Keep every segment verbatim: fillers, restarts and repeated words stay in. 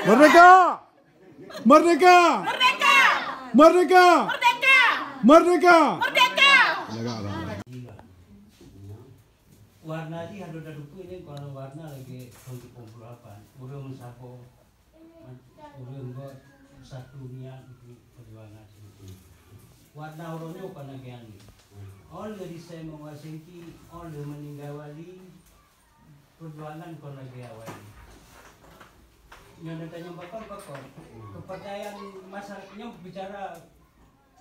Merdeka! Merdeka! Merdeka! Merdeka! Warna jih adoe tadupeue nyan kon warna lagèe tahun tujoh puluh lapan. Ureueng meusaboh, ureueng göt satu niat untuk perjuangan. Warna uroe nyoe kon lagèe nyan. Óh lheueh disai Muhammad Singki, óh lheueh meuninggai Wali, perjuangan kon lagèe awai. Nyoe neutanyong pakon-pakon. Kepercayaan masyarakat nyoe bicara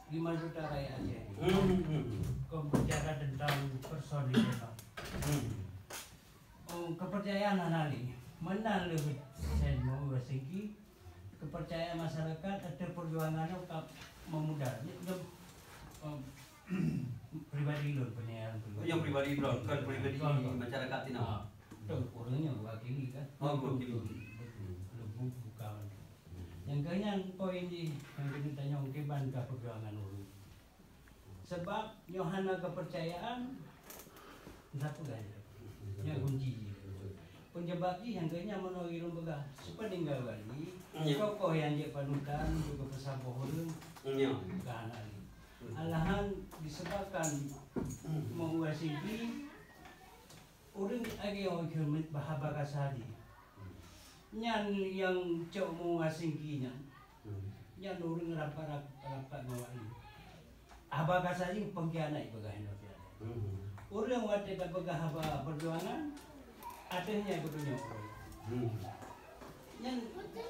lima juta rakyat Aceh. Hmm, hmm, hmm. Kon bicara tentang personil. Hmm. Oh, kepercayaan hana lé. Meunan lé Sen Muhammad Singki, kepercayaan masyarakat ateueh perjuangan nyoe ka memudar. Nyoe, nyoe, em, pribadi lôn, penilaian lôn. Oh, nyoe pribadi lôn, bukan pribadi masyarakat sinoe. Ah, betul. Ureueng nyoe wakili kan? Oh, wakili. Betul. Lebu bukan. Nyang keu nyan poin jih, nyang keuneuk tanyong kiban ka perjuangan ureueng. Sebab nyoe hana keupeurcayaan, sapeue nyan? Nyan kunci jih. Peunyeubab jih nyang keu nyan meunoe lôn peugah, sipeuninggai Wali, tokoh nyang jeuet panutan, juga peusaboh ureueng, ka hana lé. Alahan disebabkan Muhammad Singki, ureueng lagèe nyoe keuh haba kasa jih. Nyan nyang cok Muhammad Singki nyan. Hmm. Nyan ureueng rapat-rapat ngon Wali. Haba kasa jih pengkhianat peugah nyoe. Hmm. Ureueng watèe tapeugah haba perjuangan, ateueh nyan peutunyok. Hmm. Nyan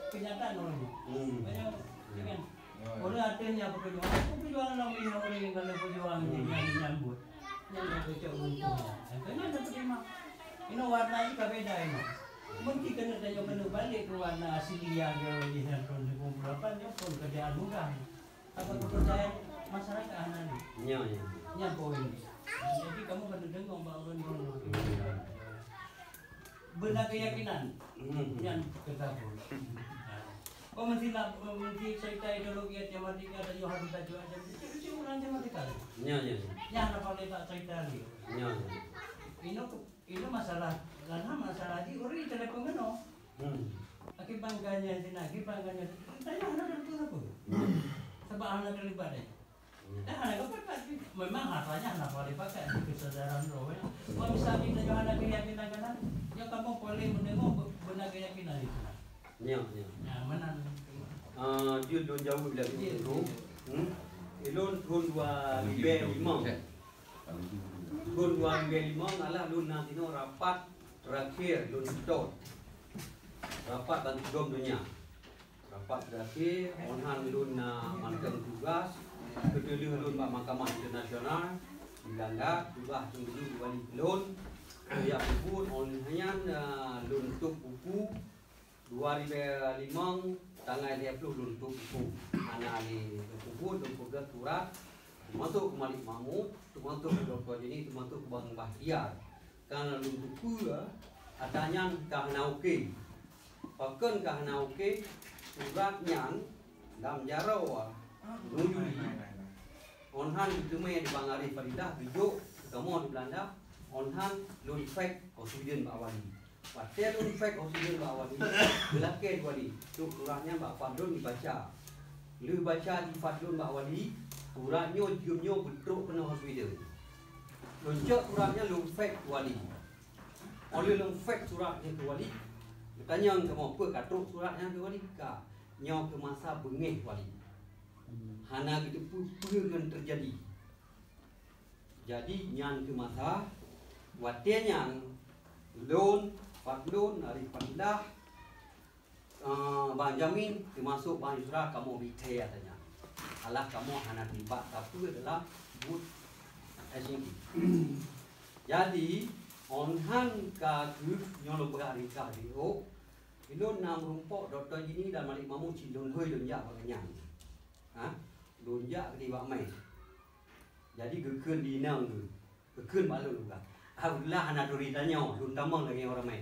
kenyataan ureueng nyoe. Hmm. Banyak, ya kan? Ureueng ateueh nyan peutunyok. Aku perjuangan lom, ureueng nyang ka lheueh perjuang nyan nyambut. Nyan ka cok ureueng nyan. Keu nyan tapeuterima. Inoe warna jih ka beda inoe. Mungkin keuneuk tanyoe keuneuk balek keu warna asli nyang geuyue lheueh nyan tahun tujoh puluh lapan nyoe kon keadaan mudah. Apa kepercayaan masyarakat hana lé. Nyoe, nyoe. Nyan poin. Jadi kamoe keuneuk deungoe bak ureueng droeneuh. Beuna keuyakinan. Hmm. Nyan keu sapeue. Oh, meusilap, meusilap cerita ideologi Aceh Merdeka dan Yohan Bajwa dan cucu-cucu ureueng Aceh Merdeka. Nyoe, nyoe. Nyan apa letak cerita ni? Nyoe, nyoe. Inoe Ini masalah, karena masalah di ureueng telepon keunoe. Hmm. Akiban ganya sini, akiban ganya sini. Tanya hana ada sapeue. Hmm. Sebab hana terlibat, eh. Hmm. Dah hana dapat, memang hartanya hana boleh pakai, itu kesadaran roh, ya. Kalau misalnya kita hana keyakinan, kan, ya, kamu boleh mendengar be-, benar keyakinan itu. Nyoe, nyoe. Nah, mana? Ah, dia lôn jaweueb lagi dulu. Hmm. Ilôn tahun dua ribu lima. Thôn dua ribèe limong alah lôn na sinoe rapat terakhir lôn seutôt. Rapat bantuan donya. Rapat terakhir, 'oh nyan lôn na mantong tugas, keuteuh lôn bak Mahkamah Internasional di Belanda, tugas lôn dulu di wali lôn, ya peubuet, 'oh nyan, eh, lôn tôp buku, Dua ribèe limong, tanggai lhèe ploh lôn tôp buku. Hana lé lôn peubuet, lôn peugah surat, teumasok keu Malik Mahmud, teumasok keu Dokto Jenny, teumasok keu Bang Bahtiar. Karena lôn teupeue, ata nyan ka hana oke. Pakon ka hana oke, surat nyan lam jaroe Nujuli. 'Oh nyan geuteumé di Bang Arif Fadilah, geujok keu kamoe di Belanda. 'Oh nyan lôn fax ho Sweden bak wali. Watèe lôn fax ho Sweden bak wali, geulakèe di wali, trok surat nyan bak Fadlon dibaca. Lheueh baca di Fadlon bak wali, surat nyoe jeuem nyoe beutrok keunoe ho Sweden. Lôn cok surat nyan lôn fax keu wali. 'Oh lheueh lôn fax surat nyan keu wali, geutanyong kamoe, "Peue ka trok surat nyan keu wali?" "Ka." Nyoe keu masa beungéh wali. Hana geuteupeue peue nyang teujadi. Jadi, nyan keu masa, watèe nyan, lôn, Fadlon, Arif Fadilah, eh, Bang Jamin, teumasok Bang Yusra, kamoe bithèe ata nyan. Alah kamoe hana teulibat sapeue dalam buet S N P. Jadi, 'oh nyan ka keuh nyoe lôn peugah ringkah jih, oh, ilôn na meurumpok Dokto Jenny dan Malik Mahmud cit lôn hôi lôn jak bak gobnyan. Ha? Lôn jak keudéh bak mè. Jadi geukheun di inong geuh, geukheun bak lôn geuh. Alhamdulillah hana turi tanyoe, lôn tamong lagèe ureueng ramè.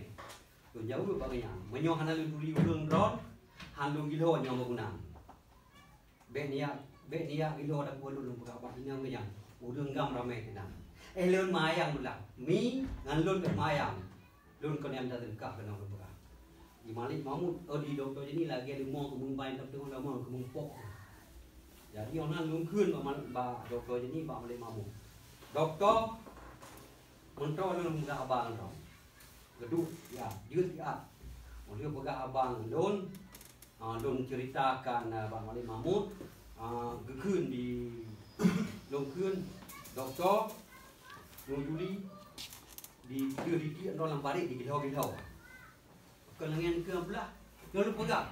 Lôn jaweueb bak gobnyan, "Meunyoe hana lôn turi ureueng droen, han lôn gilho nyoe bangunan." Bèk neujak, bèk neujak gilho takue lôn, lôn peugah bak inong gobnyan, "Ureueng GAM ramè keunan." Eh, lôn meuayang meulah. Mi ngon lôn bèk meuayang. Lôn kon nyang tateungkah keunoe lôn peugah. Di Malik Mahmud, oh, di Doktor Jeni lagèe leumo keumeung bai, tapi teungoh leumo keumeung pok. Jadi, oh, na lôn kheun bak Mal-, bak Doktor Jeni, bak Malik Mahmud. Doktor, meuntreuk lôn peugah haba ngon droe. Geuduek, ya, jeuet siat. Ulôn peugah haba ngon lôn, ah, lôn ceuritakan, ah, bak Malik Mahmud, ah, geukheun di, lôn kheun, Doktor, lôn tuli, di, di, di, di, lam parit, di gilho-gilho. Keu lengan keu blah, lôn peugah.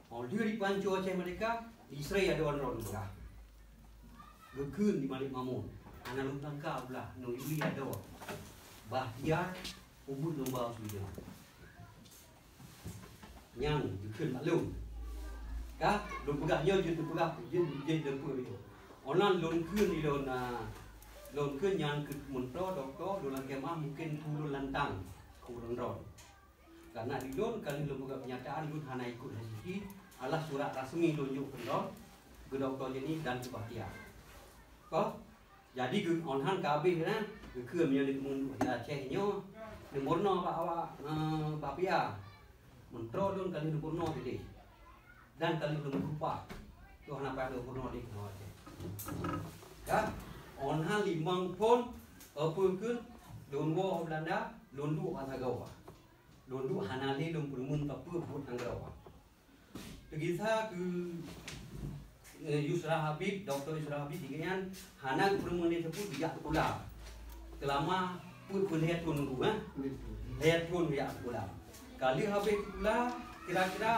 Oh, lheueh di Panco Aceh Merdeka, di Srei adoe droe lôn peugah. Geukheun di Malik Mahmud. Hana lôn sangka blah, nyoe Yuli adoe. Bahtiar, ubit lôn ba u Sweden. Nyan, geukheun bak lôn. Ka, lôn peugah nyoe, jeuet lôn peugah, jeuet, jeuet lôn peugah. Ona lôn kheun di lôn, ah, lôn kheun nyan keu meuntreuk, Doktor, lôn lam kemah mungken peue lôn lantang, ureueng droe. Karena di lôn, ka lheueh lôn peugah peunyataan, lôn hana ikot hai siki, alah surat rasmi lôn jok keu droe, keu Doktor Jeni dan keu Bahtiar. Koh? Jadi, geu-, on han ka habéh na, geukheun meunyoe di teumeuduek di Aceh nyoe, neumeurunoe bak awak, eh, bak pia. Meuntreuk lôn ka lheueh neumeurunoe teuh. Dan ka lheueh lôn meurupa. Toh hana payah lôn meurunoe di keunoe Aceh. Ka, on han limong phon, eh, peue kheun, lôn woe u Beulanda, lôn duek bak sagoe. Lôn duek hana lé lôn peureumeun sapeue buet nanggroe. Teugisa keu, eh, Yusra Habib, Doktor Yusra Habib, di gobnyan hana geupeureumeun lé sapeue, geujak sikula. Seulama peuet peuet lhèe thon nunggu, eh? Lhèe thon geujak sikula. Ka lheueh habéh sikula, kira-kira,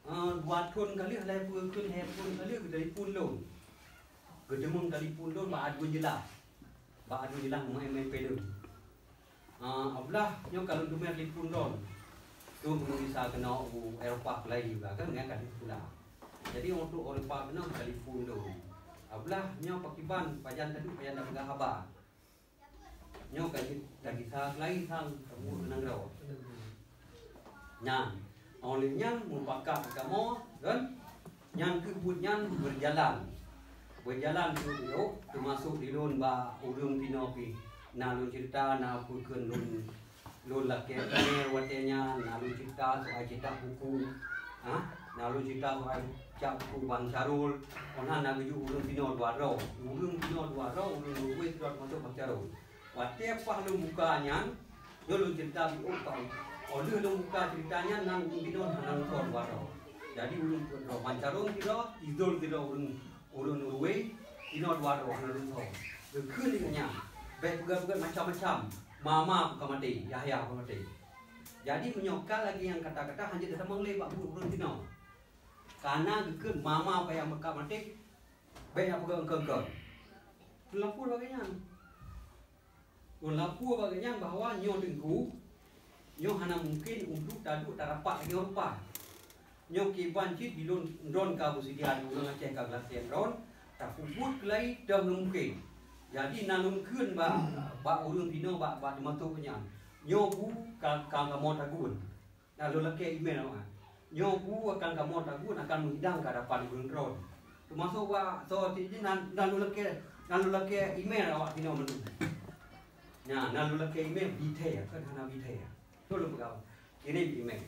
eh, dua thon ka lheueh, lhèe peuet kheun, lhèe thon ka lheueh, geutelepon lôn. Geuteumeung telepon lôn bak Adun Jelas. Bak Adun Jelas meu'en-meu'en pédeueng. Ah, Abdullah, nyoe ka lôn teumé telepon lôn. Keuneuk meugisa keunoe u Eropa keulai juga, kan, nyan ka lheueh sikula. Jadi, untuk Eropa keunoe telepon lôn. Abdullah, nyoe pakiban, pajan taduek, pajan tapeugah haba. Nyoe ka jeuet tagisa keulai sang, tabuet keu nanggroe. Nyan, óh lheueh nyan mupakat kamoe, kan? Nyan keuh buet nyan beujalan. Beujalan keuh, teumasok di lôn bak ureueng tinoe pih. Na lôn ceurita, na peue kheun lôn, lôn lakèe email watèe nyan, na lôn ceurita soai cetak buku. Ha? Na lôn ceurita soai cetak buku Bang Syarul. Óh na, na geujok ureueng tinoe dua droe. Ureueng tinoe dua droe, ureueng Norway sidroe teumasok Bang Syarul. Watèe paih lôn buka nyan, nyoe lôn ceurita di ôk ka. Óh lheueh lôn buka ceurita nyan, na ureueng tinoe hana lôn tho dua droe. Jadi ureueng peuet droe, Bang Syarul sidroe, Izul sidroe, ureueng, ureueng Norway, tinoe dua droe hana lôn tho. Geukheun lé nyan, bèk peugah-peugah macam-macam. Mama ka maté, Yahya ka maté. Jadi meunyoe ka lagèe nyan kata-kata, hanjeuet tatamong lé bak buet ureueng tinoe. Kana geukheun mama ka maté, bèk na peugah engkau-engkau. Lôn lapor bak gobnyan. Lôn lapor bak gobnyan bahwa nyoe Teungku, nyoe hana mungken untuk taduek tarapat lagèe rupa. Nyoe kiban cit di lôn, droen ka beuseudia di ureueng Aceh ka geulatèe droen, tapeubuet keulai deuh mungken. Jadi na lôn kheun bak, bak ureueng tinoe bak, bak teumasok nyan. Nyoe bu ka, ka kamoe tagun. Na lôn lakèe email awak. Nyoe bu akan kamoe tagun akan meuhidang keu hadapan ureueng droen. Teumasok bak soe cit jih na, na lôn lakèe, na lôn lakèe email awak tinoe mandum. Nyan, na lôn lakèe email, Bithé, kan hana Bithé. Lôn peugah, kirém email.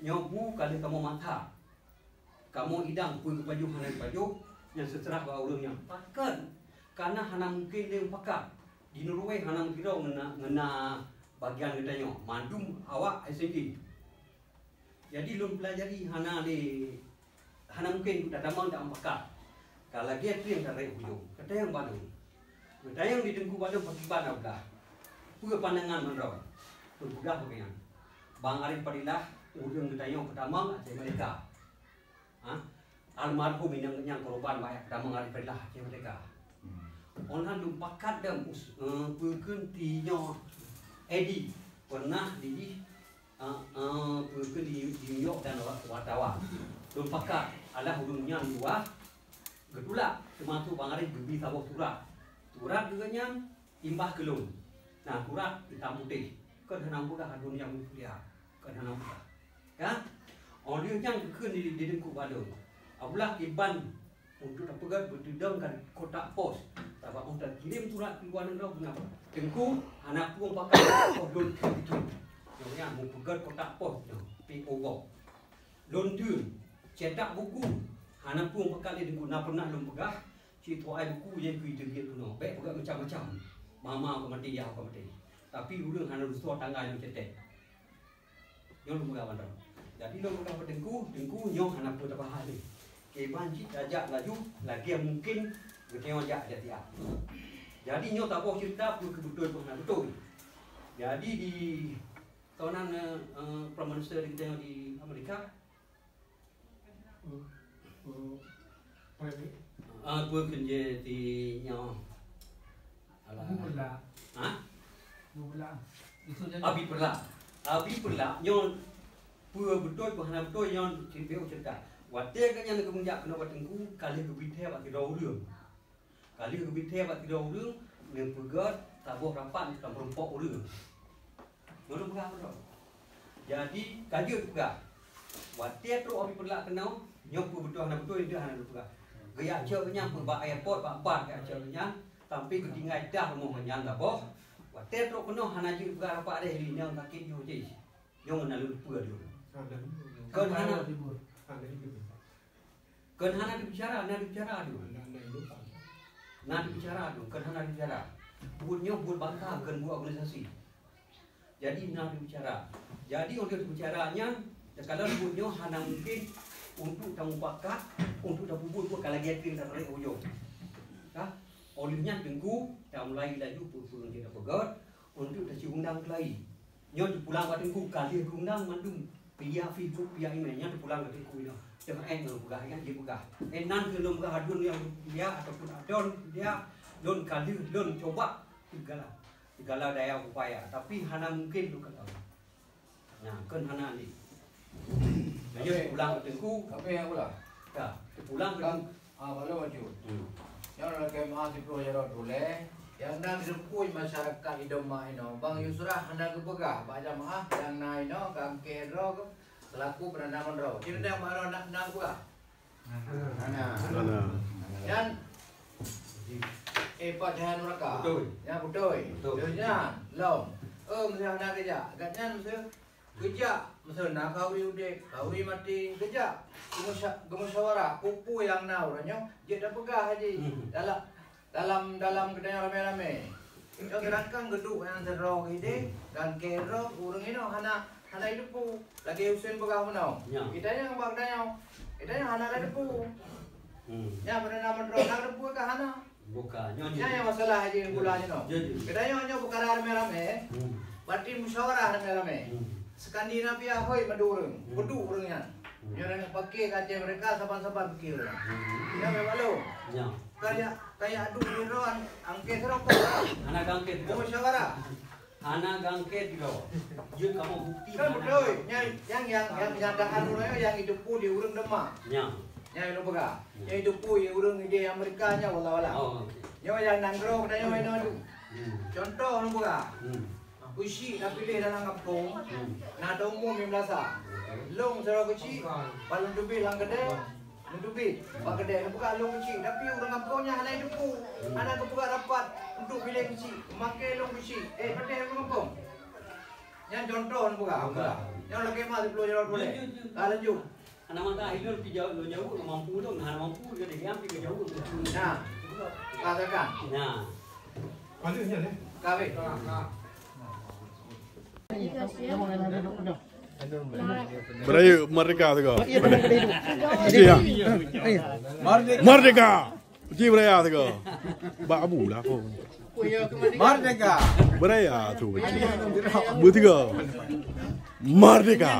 Nyoe bu ka lheueh kamoe masak. Kamoe idang peue geupajoh hana geupajoh, nyan seuserah bak ureueng nyan. Pakon? Kana hana mungken lé mupakat. Di Norway hana meusidroe ngon na, ngon na bagian geutanyoe. Mandum awak Helsinki. Jadi lôn peulajari hana lé, hana mungken tatamong dan mupakat. Ka lagèe tu nyang tarek ujong. Geutanyong bak lôn. Geutanyong di Teungku bak lôn pakiban Abdullah. Peue pandangan mandum? Lôn peugah bak gobnyan. Bang Arif Fadilah, ureueng geutanyoe peutamong Aceh Merdeka. Ha? Almarhum inong geuhnyan korban bak peutamong Arif Fadilah Aceh Merdeka. Hmm. Óh lheueh lôn pakat dan us-, eh, peue kheun tinyoe Edi pernah dijih, eh, eh, peue kheun di, di New York dan wa-, wartawan. Lôn pakat, alah ureueng nyan dua geutulak, teumasok Bang Arif geubri saboh surat. Surat geuh nyan imbah keu lôn. Na surat itam putéh. Kon hana mudah aduen nyang mulia. Kon hana mudah. Ka? Óh lheueh nyan geukheun di, di Teungku bak lôn. Abdullah kiban untuk tapeugöt beuteudong ka kotak pos. Sabab óh takirém surat keu luwa nanggroe beuna. Teungku hana peue pakat pos lôn keu itu. Nyoe nyan meupeugét kotak pos nyoe, P O Box. Lôn teun, cetak buku, hana peue pakat lé Teungku, na pernah lôn peugah, cit tuai buku nyang keu teubiet keunoe, bék peugah macam-macam. Mama ka maté, yah ka maté. Tapi ureuëng hana rusoe tanggai lôn cetek. Nyoe lôn peugah bandum. Jadi lôn peugah bak Teungku, Teungku nyoe hana peue tabahas lé. Kiban cit tajak laju, lagée mungkin geutanyoe jak dak siat. Jadi nyoe taboh ceurita peue keu beutôi peue hana beutôi. Jadi di Toh nan, eh, eh, Prime Minister di kita di Amerika. Oh, oh, Prime Minister. Ah, peue keu jih di nyoe? Alah. Abu Peulah. Ha? Abu Peulah. Itu jadi Abi Peulah. Abi Peulah nyoe peue beutôi, peue hana beutôi nyoe, cerita, cerita. Watée geuhnyan geumeujak keunoe bak Teungku, ka lheueh geubri thée bak sidroe ureuëng. Ka lheueh geubri thée bak sidroe ureuëng, neupeugét saboh rapat nyang ka meurumpok ureuëng. Nyoe lôn peugah keudroe. Jadi, ka jeuet peugah. Watée trok Abi Peulah keunoe, nyoe peue beutôi hana beutôi, nyoe hana lôn peugah. Geujak cok nyan peue bak airport, bak ban geujak cok nyan, sampai geutinggai dah rumoh nyan saboh. Watée trok keunoe hana jeuet peugah rapat deh, lé nyan sakét jih. Nyoe na lôn peue dulu. Kon hana. Kon hana dibicara, na dibicara tu. Na dibicara tu, kon hana dibicara. Buet nyoe buet bansa, kon buet organisasi. Jadi na dibicara. Jadi untuk dibicara nyan, takalon buet nyoe hana mungkin untuk tamupakat, untuk tapeubuet buet ka lagée tu tatarek ujong. Ka? Oleh nyan Teungku, tamulai laju peue-peue nyang tapeugét, untuk taci undang keulai. Nyoe teupulang bak Teungku, ka lheueh geuundang mandum, via Facebook, via email, nyan teupulang bak Teungku nyoe. Teuma eh ngon peugah, ingat jih peugah. Eh, nan keuh lôn peugah adun nyang dia ataupun adon dia, lôn ka lheueh, lôn cuba segala, segala daya upaya. Tapi hana mungkin lôn ka tahu. Nah, kon hana ni. Ayo pulang ke Teungku. Tapi yang pula. Dah, pulang ke Teungku. Ah, baru maju. Hmm. Yang dalam kemah siplôh jaroe tuléh, yang na geupui masyarakat idong ma inoe. Bang Yusra hana geupeugah bak jamaah yang na inoe gangke droe selaku perdana menteri. Cuma yang baru nak, nak peugah. Hana. Hana. Nyan, eh, Pak Jaya Nuraka. Betul. Nyan beutôi. Betul. Nyan, lom. Eh, meuseuh hana geujak. Gobnyan meuseuh geujak. Meuseuh na khauri udeb, khauri maté, geujak. Geumusya-, geumusyawarah. Peue-peue nyang na uroe nyoe, jeuet tapeugah haji. Hmm. Dalam, dalam, dalam geutanyoe ramé-ramé. Nyoe gerakan geuduek nyang sidroe ideh, gangke droe, ureuëng inoe hana, hana jiteupeue. Lagée Husen peugah meunoe. Ya. Geutanyoe bak geutanyoe. Geutanyoe hana jiteupeue. Hmm. Nyan beuna na meudroe na jiteupeue ka hana. Bukan. Nyoe, nyoe. Nyan nyang masalah haji gula nyoe. Ya, ya. Geutanyoe nyoe peukara ramé-ramé. Hmm. Berarti musyawarah ramé-ramé. Hmm. Skandinavia hôi madu ureuëng. Hmm. Peuduek ureuëng nyan. Hmm. Nyoe ureuëng paké ka Aceh Merdeka saban-saban piké ureuëng. Hmm. Nyan memang lo. Ya. Kaya, kaya adu di roan angke keurokok. Hana gangke keurokok. Musyawarah. Hana gangke keudroe. Jeuet kamoe bukti. Kan hana beutôi. Gangke. Nyang, nyang, nyang, nyang kenyataan uroe nyoe nyang jiteupeue di ureuëng Demak. Nyang. Nyang lôn peugah. Nyang. Nyang jiteupeue di ureuëng di Amerika nyoe, wallah, wallah. Oh, oke. Nyoe nyang nanggroe pada nyoe, nyoe tu. Hmm. Contoh lôn peugah. Hmm. Keuchik tapiléh dalam gampông, hmm, na taumum limong blah sa. Oke. Lôn sidroe keuchik, ban lôn teubiet lam keudè, lôn teubiet bak keudè, lôn peugah lôn keuchik, tapi ureuëng gampông nyan hana jiteupeue, hmm, hana geupeugah rapat untuk piléh keuchik, meumakè lôn keuchik. Eh, patéh ureuëng gampông. Nyan contoh lôn peugah, peugah. Nyan lagèe mah siplôh jaroe tuléh. Jeuet, jeuet, jeuet. Ka lanjut. Aneuk mata ilôn pih jaweueb, lôn jaweueb, mampu lôn, hana mampu, jadi diam pih jaweueb. Nah, katakan. Nah. Lanjut nyan, eh. Kawin. Beurayeuk merdeka sigoe. Iya, ya. Merdeka. Merdeka. Cit beuraya sigoe. Bak Abu lah ko. Merdeka. Beuraya tu. Beutiga. Merdeka.